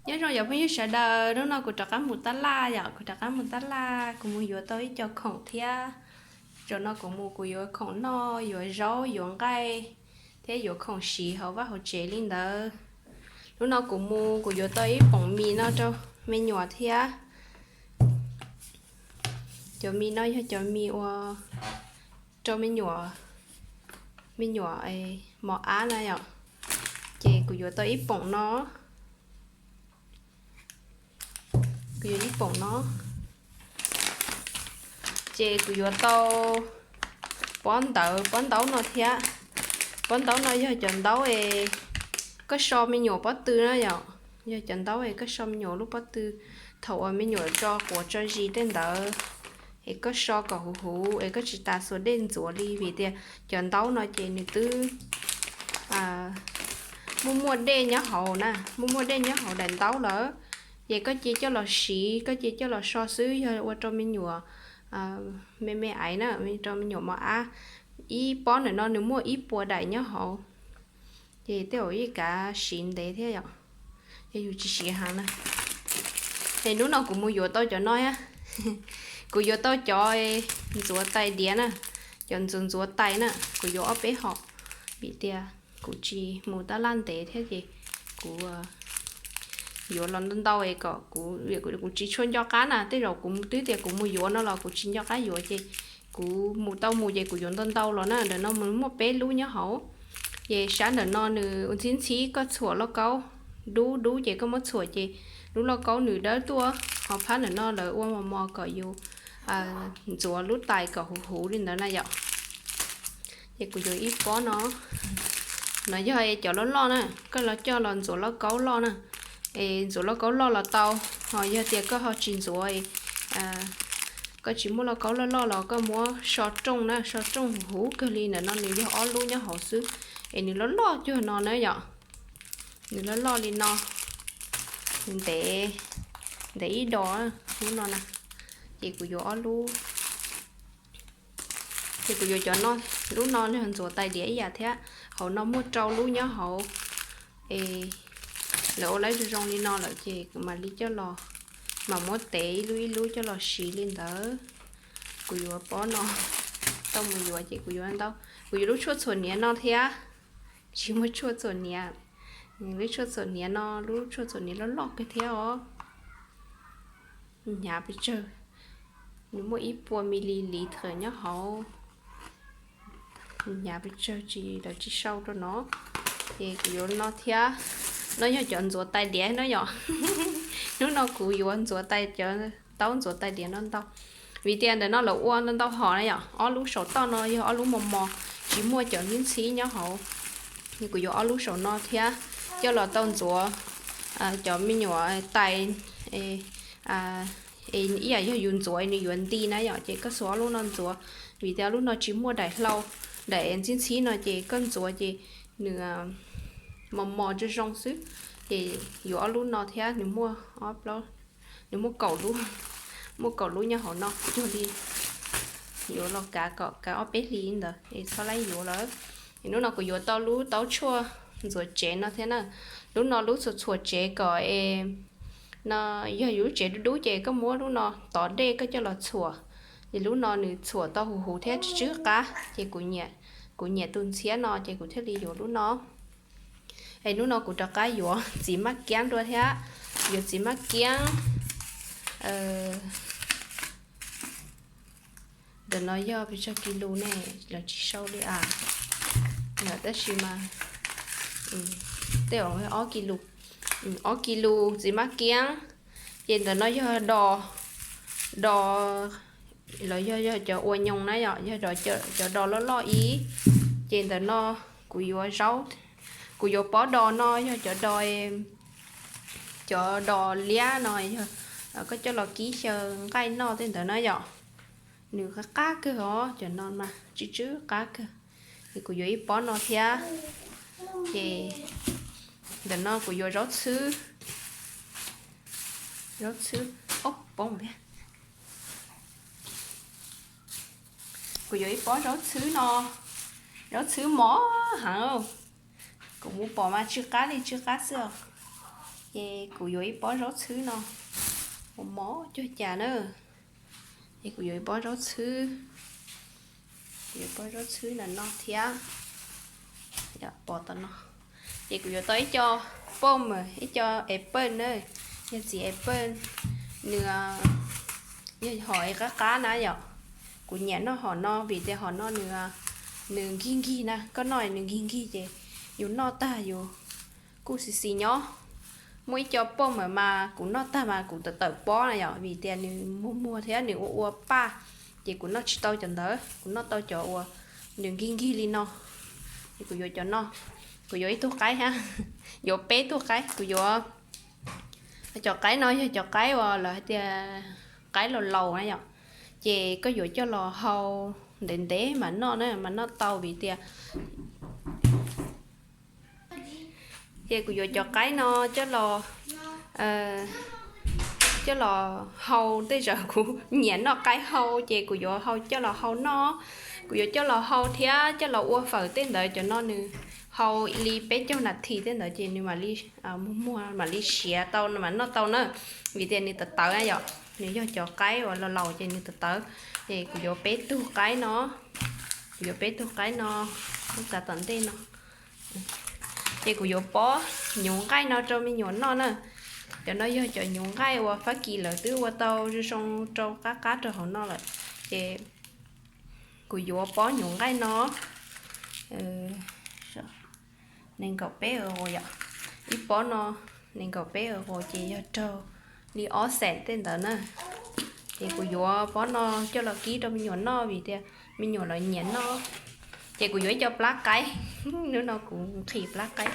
Nyob zoo yom phooj ywg sawv daws, hnub no kuv rov qab mus tab laj yom, kuv rov qab mus tab laj, kuv mus yuav tau ib co khoom thiab. Zaum no kuv mus kuv yuav khoom noj, yuav zaub, yuav nqaij, thiab yuav khoom siv hauv vaj hauv tsev li ntawd. Hnub no kuv mus kuv yuav tau ib poom mis no rau me nyuam thiab. Cov mis no yog cov mis uas rau me nyuam, me nyuam mos ab na yom. Ces kuv yuav tau ib poom no, kuv yuav ib poom no. Ces kuv yuav tau pob ntawv pob ntaub no thiab. Pob ntaub no yog cov ntaub es koj so me nyuam pob tw na yom, yog cov ntaub es koj so me nyuam lub pob tw thaum uas me nyuam tso quav tso zis tej ntawd, es koj so kom huv huv es koj tsis tas xuas dej ntxuav li, vim tias cov ntaub no ces nws twb muaj muaj dej nyob hauv na, muaj muaj dej nyob hauv daim ntaub lawm. Ces koj cia coj los siv, koj cia coj los so xwb, yog ua rau me nyuam me me aiv na, rau me nyuam mos ab. Ib pob ntawm no nws muaj ib puas daim nyob hauv, ces tej zaum yeej kav siv ntev thiab yom, yog yus tsis siv heev na. Es hnub no kuv mus yuav tau cov no thiab. Kuv yuav tau cov ntxuav tais diav na, cov ntxuav ntxuav tais na, kuv yuav ob peb hom, vim tias kuv tsis mus tab laj ntev thiab ces kuv yuav los ntau ntau es kom kuv, kuv tsis tshua nco qab na, tej zaum kuv twb tias kuv mus yuav no los kuv tsis nco qab yuav ces kuv mus tau mus ces kuv yuav ntau ntau los na. Ntawm no muaj peb lub nyob hauv, ces sab ntawm no nws ua ntxhib ntxhib, koj txhuam lauj kaub dub dub ces koj muab txhuam ces lub lauj kaub nws dawb tuaj, ho phab ntawm no lawv ua mos mos kom yus ntxuav lub tais kom huv huv li ntawd na yom. Ces kuv yuav ib pob no, no yog cov loj loj na, koj los coj los ntxuav lauj kaub loj na. Es ntxuav lauj kaub loj los tau, ho yog tias koj ho tsis ntxuav, koj tsis muaj lauj kaub loj loj los koj muab so rooj na, so rooj huv huv kawg li. Ntawm no nws yog ob lub nyob hauv xwb, es nws loj loj cuag no na yom. Nws loj loj li no, nws ntev, ntev ib do lub no na. Ces kuv yuav ob lub, ces kuv yuav cov no, lub no yog ntxuav tais diav ib yam thiab. Hauv no muaj rau lub nyob hauv, es lawv ua laib zoo zoo li no lawm ces kuv mam li coj los, mam muab tev ib lub ib lub coj los siv li ntawd. Kuv yuav pob no, tau mus yuav ces kuv yuav ntau. Kuv yuav lub tshuaj txhuam hniav no thiab. Tsis muaj tshuaj txhuam hniav, lub tshuaj txhuam hniav no, lub tshuaj txhuam hniav loj loj kawg thiab os. Hnyav pes tsawg, nws muaj ib puas mililiters nyob hauv. Hnyav pes tsawg tsis, lawv tsis sau rau no. Ces kuv yuav no thiab. No yog cov ntxuav tais diav na yom. Hnub no kuv yuav ntxuav tais, cov taub ntxuav tais diav no ntau, vim tias ntawm no lawv ua ntau ntau hom na yom. Ob lub saum toj no yog ob lub mos mos, tsis muaj cov ntxhib ntxhib nyob hauv. Kuv yuav ob lub saum no thiab, coj los tau ntxuav cov me nyuam tais, es ib yam yog yus ntxuav nws yuav nti na yom, ces koj xuas ob lub no ntxuav, vim tias ob lub no tsis muaj daim hlau, daim ntxhib ntxhib no ces koj ntxuav ces nws mos mos zoo zoo xwb. Ces yuav ob lub no thiab, nws muaj ob plaub, nws muaj kaum lub, muaj kaum lub nyob hauv no cuag li. Yuav los kav kom kav ob peb hlis ntawd es txhob laib yuav lawm. Es hnub no kuv yuav tau lub taub tshuaj ntxuav tsev no thiab na. Lub no lub txhuam txhuam tsev kom es, no yog yus lub tsev dub dub ces koj muab lub no tov dej koj coj los txhuam, ces lub no nws txhuam tau huv huv thiab tsw tsw qab, ces kuv nyiam tus ntxhiab no ces kuv thiaj li yuav lub no. Es hnub no kuv rov qab yuav txiv maj kiab dua thiab, yuav txiv maj kiab. Ntawm no yog pes tsawg kis lus ne, lawv tsis sau li as. Tab sis mas tej zaum ob kis lus, ob kis lus txiv maj kiab. Ces ntawm no yog dos, dos, los yog, yog cov ua nyoos na yom, yog cov dos loj loj ib. Ces ntawm no kuv yuav zaub, kuv yuav pob dos no yog cov dos, cov dos liab no yog koj coj los kib xyaw nqaij noj tej ntawd na yom. Nws qab qab kawg os, cov no mas tsw tsw qab kawg. Es kuv yuav ib pob no thiab. Ces ntawm no kuv yuav zaub txhwb, zaub txhwb, ob pob thiab. Kuv yuav ib pob zaub txhwb no, zaub txhwb mos heev, kuv mus pom mas tsw qab li tsw qab xwb os. Ces kuv yuav ib pob zaub txhwb no, mos mos cuag cas na. Ces kuv yuav ib pob zaub txhwb, kuv yuav pob zaub txhwb no no thiab, pov tau no. Ces kuv yuav tau ib co pom mas ib co apple na, yog txiv apple, nws yog hom qab qab na yom. Kuv nyiam noj hom no vim tias hom no nws, nws nkig nkig na, koj noj nws nkig nkig ces yus noj tag yus kuj xis xis nyob. Muaj ib co pom mas mas kuv noj tag mas kuv tawm tawm pob na yom, vim tias nws muag muag thiab nws ua ua paj, ces kuv noj tsis tau cov ntawd, kuv noj tau cov uas nws nkig nkig li no. Ces kuv yuav cov no, kuv yuav ib tug qaib thiab, yuav peb tug qaib. Kuv yuav cov qaib no yog cov qaib uas lawv hais tias qaib laus laus na yom, ces koj yuav coj los hau ntev ntev mas noj na, mas noj tau vim tias Ces kuv yuav cov qaib no coj los, coj los hau, tej zaum kuv nyiam noj qaib hau ces kuv yuav hau coj los hau noj. Kuv yuav coj los hau thiab coj los ua fawm tej ntawd, cov no nws hau li peb caug nas this tej ntawd ces nws mam li muag muag mam li siav tau mam noj tau na, vim tias nws tawv tawv na yom. Nws yog cov qaib uas laus laus ces nws tawv tawv. Ces kuv yuav peb tug qaib no, kuv yuav peb tug qaib no, lub txav tom ntej no. Ces kuv yuav pob nyuv nqaij no rau me nyuam noj na. Cov no yog cov nyuv nqaij uas Fab Kis lawv twb ua tau zoo zoo rau qab qab rau hauv no lawm. Ces kuv yuav pob nyuv nqaij no nees nkaum peb euro yom. Ib pob no nees nkaum peb euro ces yog raug li ob xees tej ntawd na. Ces kuv yuav pob no coj los kib rau me nyuam noj vim tias me nyuam lawv nyiam noj. Ces kuv yuav ib co plab qaib, hnub no kuv nqhis plab qaib,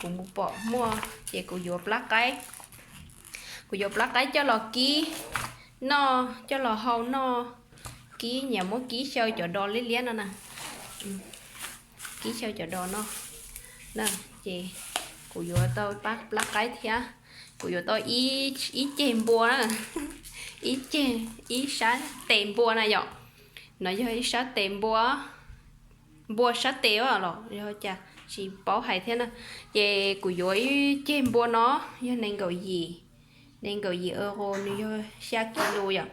kuv mus pom muaj ces kuv yuav plab qaib. Kuv yuav plab qaib coj los kib noj, coj los hau noj, kib nyiam muab kib xyaw cov do liab liab no na, kib xyaw cov do no na. Ces kuv yuav tau plab qaib thiab, kuv yuav tau ib ceg npua na, ib ceg, ib sab tes npua na yom. No yog ib sab tes npua, npua sab tes los yog cas tsis paub hais thiab na. Ces kuv yuav ib ceg npua no yog nees nkaum yim, nees nkaum yim euro, nws yog xya kis lus yom.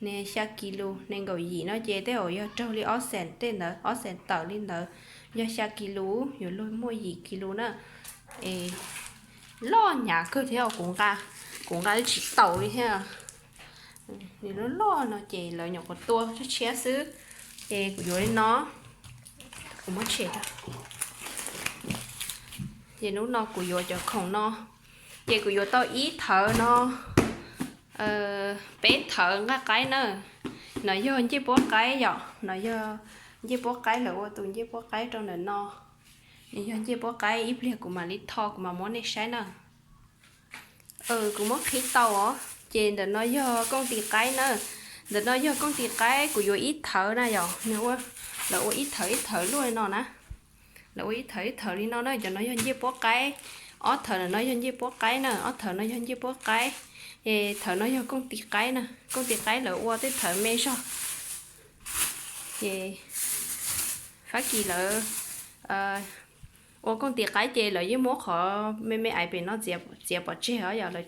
Nws xya kis lus nees nkaum yim no ces tej zaum yog raug li ob xees tej ntawd, ob xees tawm li ntawd. Yog xya kis lus yuav luag muaj yim kis lus na. Es loj hnyav kawg thiab, kuv nqa, kuv nqa tsis taus li thiab. Nws loj loj no ces lawv nyuam qhuav tua tshiab tshiab xwb. Ces kuv yuav li no, kuv muab tshem. Ces hnub no kuv yuav cov khoom no, ces kuv yuav tau ib thawv no, peb thawv nqaij qaib na. No yog ncej puab qaib yom, no yog ncej puab qaib, lawv ua tus ncej puab qaib rau ntawm no. Nws yog ncej puab qaib, ib pliag kuv mam li tho kuv mam muab nej saib na. Kuv muab qhib tau os. Ces ntawm no yog kooj tis qaib na. Ntawm no yog kooj tis qaib, kuv yuav ib thawv na yom, nws ua, lawv ua ib thawv ib thawv luaj li no na. Lawv ua ib thawv ib thawv li no na, cov no yog ncej puab qaib. Ob thawv ntawm no yog ncej puab qaib na, ob thawv no yog ncej puab qaib. Es thawv no yog kooj tis qaib na, kooj tis qaib lawv ua tej thawv me zog. Ces Fab Kis lawv ua kooj tis qaib ces lawv yeej muab qhov me me ais pem no txiav pov tseg os yom, lawv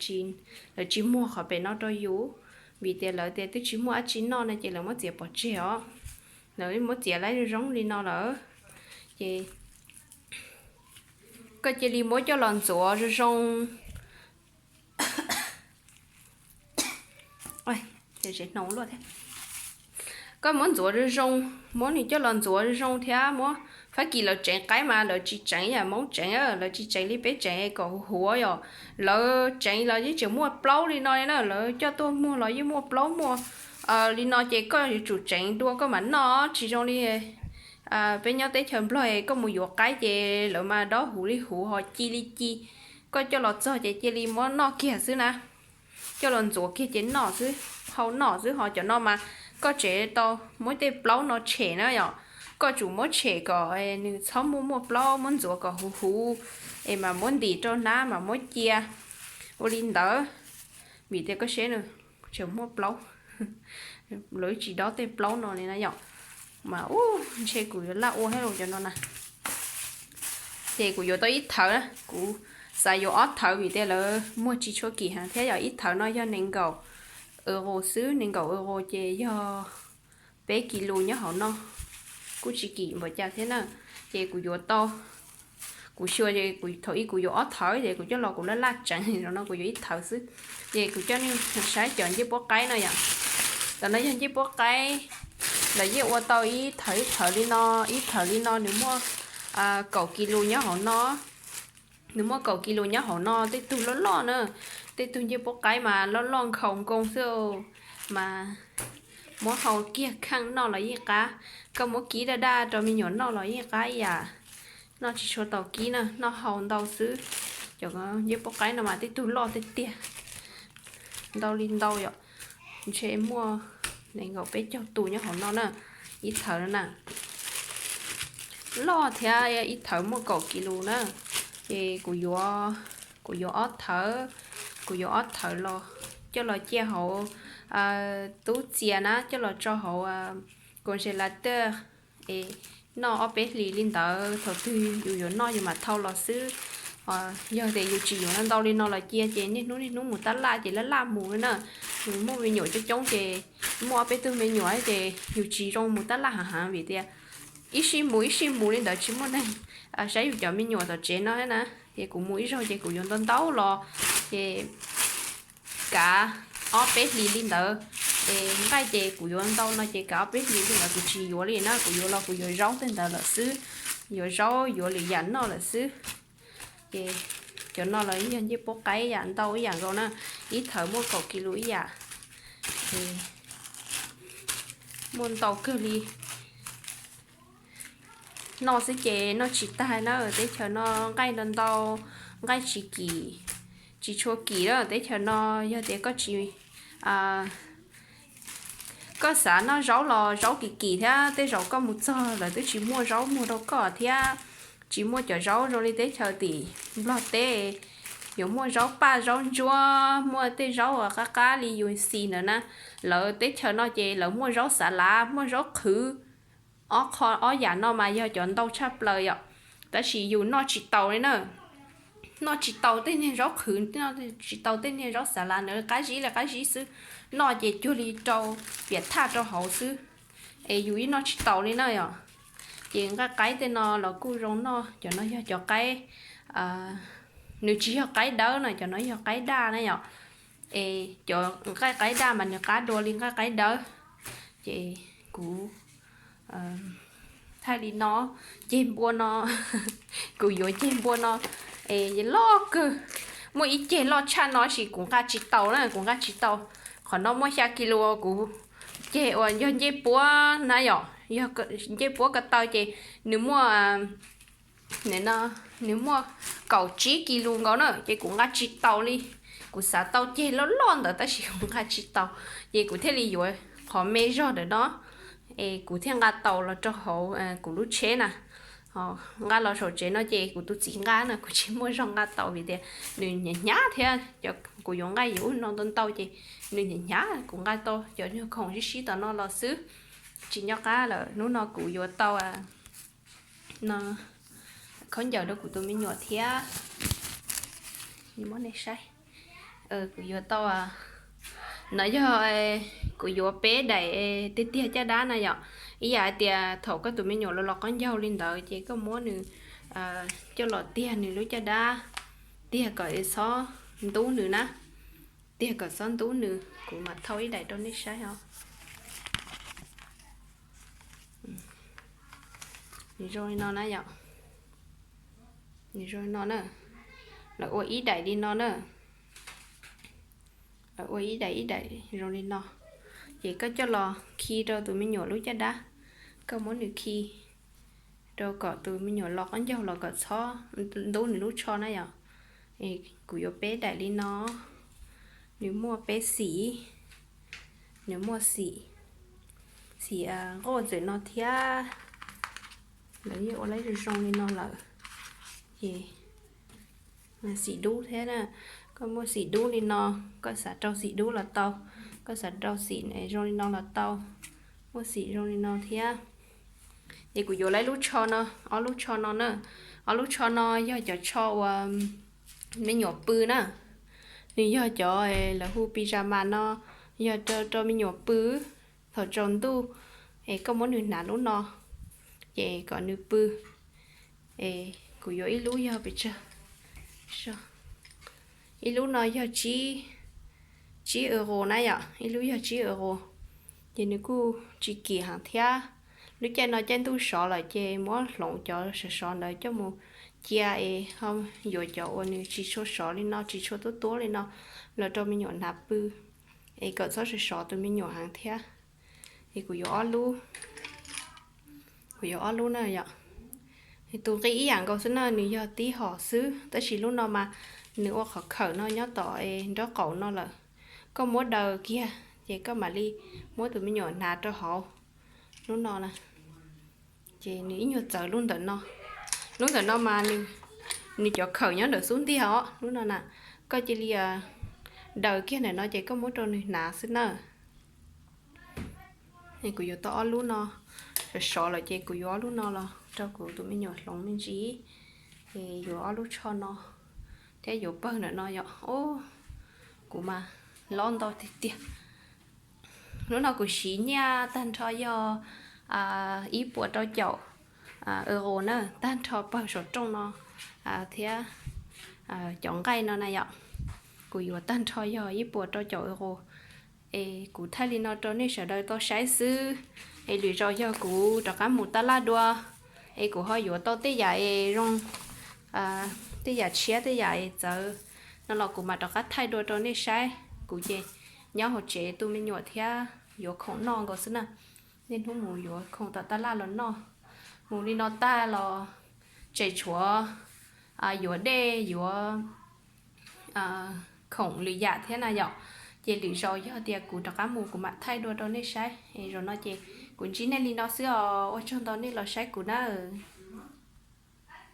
tsis muag qhov pem no rau yus, vim tias lawv tias twb tsis muaj dab tsi noj no ces lawv muab txiav pov tseg os. Lawv muab txiav laib zoo zoo li no lawm. Ces koj cia li muab coj los ntxuav zoo zoo. Koj muab ntxuav zoo zoo, muab nws coj los ntxuav zoo zoo thiab muab, Fab Kis lawv tseev qaib mas lawv tsis tseev yam Hmoob tseev, lawv tsis tseev li peb tseev kom huv huv yom. Lawv tseev los yeej tseem muaj plaub li no li na, lawv coj tuaj muag los yeej muaj plaub muaj li no ces koj yuav tsum tseev dua koj mam noj, tsis zoo li peb nyob teb chaws Nplog koj mus yuav qaib ces lawv mas dob huv li huv ho ci li ci. Koj coj los txog ces cia li muab noj kiag xwb na. Coj los ntxuav kiag ces noj xwb, hau noj xwb. Ho cov no mas koj tseem tau muab tej plaub no tshem na yom. Koj tsum muab tshem kom nws txhob muaj muaj plaub, muab ntxuav kom huv huv es mas muab ntim rau hnab mas muab cia ua li ntawd. Vim tias koj saib nws tseem muaj plaub, lawv tsis dob tej plaub no li na yom. Mas ub, ntshe kuv yuav laj ua thiab los cov no na. Ces kuv yuav tau ib thawv na, kuv xav yuav ob thawv vim tias lawv muag tsis tshua kim heev thiab yom. Ib thawv no yog nees nkaum euro xwb, nees nkaum euro ces yog peb kis lus nyob hauv no, kuj tsis kim npaum cas thiab na. Ces kuv yuav tau, kuv xyuas thaum ub kuv yuav ob thawv ces kuv coj los kuv laj laj tseev, zaum no kuv yuav ib thawv xwb. Ces kuv coj nej saib cov ncej puab qaib no yom. Cov no yog ncej puab qaib, lawv yeej ua tau ib thawv ib thawv li no, ib thawv li no nws muaj kaum kis lus nyob hauv no. Nws muaj kaum kis lus nyob hauv no, tej tug loj loj na, tej tug ncej puab qaib mas loj loj nkhaus nkoos xwb mas muab hau kiag kheej noj los yeej qab. Koj muab kib daj daj rau me nyuam noj los yeej qab ib yam. Noj tsis tshua tau kib na, noj hau ntau xwb. Cov ncej puab qaib no mas tej tug loj tiag tiag, ntau li ntau yom. Ntshe muaj nees nkaum peb caug tus nyob hauv no na, ib thawv no na. Loj thiab, ib thawv muaj kaum kis lus na. Ces kuv yuav, kuv yuav ob thawv, kuv yuav ob thawv los coj los cia hauv tub txias na, coj los tso hauv congelador es noj ob peb hlis li ntawd, thaum twg yus yuav noj yus mam thau los xwb. Yog tias yus tsis yuav ntau li no los cia ces niaj hnub niaj hnub mus tab laj ces laj laj mus na. Nws muaj me nyuam coob coob ces muaj ob peb tug me nyuam ces yus tsis zoo mus tab laj heev heev vim tias ib sij mus ib sij mus li ntawd tsis muaj neeg saib yus cov me nyuam tom tsev no na. Ces kuv mus ib zaug ces kuv yuav ntau ntau los ces kav ob peb hlis li ntawd. Es nqaij ces kuv yuav ntau no ces kav ob peb hlis li ntawd kuv tsis yuav li na, kuv yuav los kuv yuav zaub tej ntawd lawm xwb, yuav zaub yuav lwm yam noj lawm xwb. Ces cov no los yog ncej puab qaib ib yam ntau ib yam nkaus na, ib thawv muaj kaum kis lus ib yam. Muaj ntau kawg li. Noj xwb ces noj tsis tag na, teb chaws no nqaij ntau ntau, nqaij tsis kim, tsis tshua kim na teb chaws no. Yog tias koj tsis, koj xav noj zaub los zaub kim kim thiab, tej zaum koj mus txog lawv twb tsis muaj zaub muag rau koj thiab. Tsis muaj cov zaub zoo li teb chaws tim Nplog teb, yuav muaj zaub paj zaub ntsuab, muaj tej zaub uas qab qab li yus xis ntawd na. Lawv teb chaws no ces lawv muaj zaub xav lav, muaj zaub qhwv, ob qho ob yam no mas yog cov ntau tshaj plaws yom. Tab sis yus noj tsis taus li na, noj tsis tau tej niag zaub qhwv, noj tsis tau tej niag zaub xav lav ntawd, qab zib li qab zib xwb, noj ces cuag li rau piam thaj rau hauv xwb, es yus ib noj tsis taus li na yom. Ces nqaij qaib tej no los kuj zoo noj, cov no yog cov qaib, nws tsis yog qaib dawb no, cov no yog qaib daj na yom. Es cov nqaij qaib daj mas nws qab dua li nqaij qaib dawb. Ces kuv thaij li no, ceg npua no, kuv yuav ceg npua no, es loj kawg, muaj ib ceg loj tshaj no sis kuv nqa tsis tau na, kuv nqa tsis tau. Qhov no muaj xya kis lus, kuv ceg uas yog ncej puab na yom, yog ncej puab ko taw ces nws muaj, nws muaj kaum tsib kis lus nkaus na, ces kuv nqa tsis taus li. Kuv xav tau ceg loj loj ntawd tab sis kuv nqa tsis taus, ces kuv thiaj li yuav qhov me zog ntawm no, es kuv thiaj nqa tau los rau hauv kuv lub tsheb na. Nqa los saum tsev no ces kuv tus txiv nqa na, kuv tsis muaj zog nqa tau vim tias nws hnyav hnyav thiab, kuv yuav nqaij yuav ub no ntau ntau ces nws hnyav hnyav, kuv nqa tau cov nyuag khoom sib sib tom no los xwb. Tsis nco qab lawm, hnub no kuv yuav tau no khaub ncaws rau kuv tus me nyuam thiab. Muab nej saib, kuv yuav tau, no yog, kuv yuav peb daim tiag tiag caj dab na yom. Ib yam hais tias thaum koj tus me nyuam los los qaub ncaug li ntawd ces koj muab nws coj los tiag nws lub caj dab, tiag kom txhob ntub nws na, tiag kom txhob ntub nws. Kuv mam thau ib daim rau nej saib os. Nws zoo li no na yom. Nws zoo li no na. Lawv ua ib daim li no na. Lawv ua ib daim ib daim zoo li no. Ces koj coj los khi rau tus me nyuam lub caj dab. Koj muab nws khi rau kom tus me nyuam los qaub ncaug los kom txhob ntub nws lub tsho na yom. Kuv yuav peb daim li no. Nws muaj peb xim. Nws muaj xim, xim nquaj ntxwm no thiab. Lawv yeej ua lawv zoo zoo li no lawm. Ces xim dub thiab na, koj muaj xim dub li no, koj xav rau xim dub los tau, koj xav rau xim zoo li no los tau, muaj xim zoo li no thiab. Ces kuv yuav lawv lub tsho no, ob lub tsho no na, ob lub tsho no yog cov tsho uas me nyuam pw na. Nws yog cov lawv hu pyjama no, yog rau me nyuam pw thaum tsaus ntuj, es koj muab nws hnav lub no, ces kom nws pw. Es kuv yuav ib lub yog pes tsawg, ib lub no yog tsib euro na yom, ib lub yog tsib euro. Ces nws kuj tsis kim heev thiab. Lub caij no caij ntuj sov lawm ces muab hloov cov sov sov ntawd coj mus cia es ho yuav cov uas nws tsis tshua sov li no, tsis tshua tuab tuab li no los rau me nyuam hnav pw, es kom txhob sov sov tus me nyuam heev thiab. Es kuv yuav ob lub, kuv yuav ob lub na yom. Tus nqi ib yam nkaus xwb na, nws yog tib hom xwb, tab sis lub no mas nws ua qhov khawm no nyob tom nraub qaum no lawm. Koj muab daws kiag ces koj mam li muab tus me nyuam hnav rau hauv lub no na. Ces nws ib nyuag txawv lub ntawm no. Lub ntawm no mas nws cov khawm nyob ntawm xub ntiag os, lub no na. Koj cia li daws kiag ntawm no ces koj muab rau nws hnav xwb na. Kuv yuav tau ob lub no, sov sov lawm ces kuv yuav ob lub no los rau kuv tus me nyuam hloov me ntsis. Es yuav ob lub tsho no thiab yuav pawg ntawm no yom. Kuv mas lob ntau tiag tiag. Lub no kuv siv nyiaj tag nrho yog ib puas rau caum euro na, tag nrho pawg saum rooj no thiab cov nqaij no na yom. Kuv yuav tag nrho yog ib puas rau caum euro. Es kuv thaij li no rau nej sawv daws tau saib xwb. Es lwm zaus yog kuv rov qab mus tab laj dua, es kuv ho yuav tau tej yam es zoo, tej yam tshiab tej yam es txawv no los kuv mam rov qab thaij dua rau nej saib. Kuv ces nyob hauv tsev tu me nyuam thiab yuav khoom noj nkaus xwb na. Niaj hnub mus yuav khoom tom tab laj los noj. Mus li no tag los tseem tshuav yuav dej yuav khoom lwm yam thiab na yom. Ces lwm zaus yog tias kuv rov qab mus kuv mam thaij dua rau nej saib. Es zaum no ces kuv ntsib nej li no xwb os, ua tsaug ntau nej los saib kuv nawb.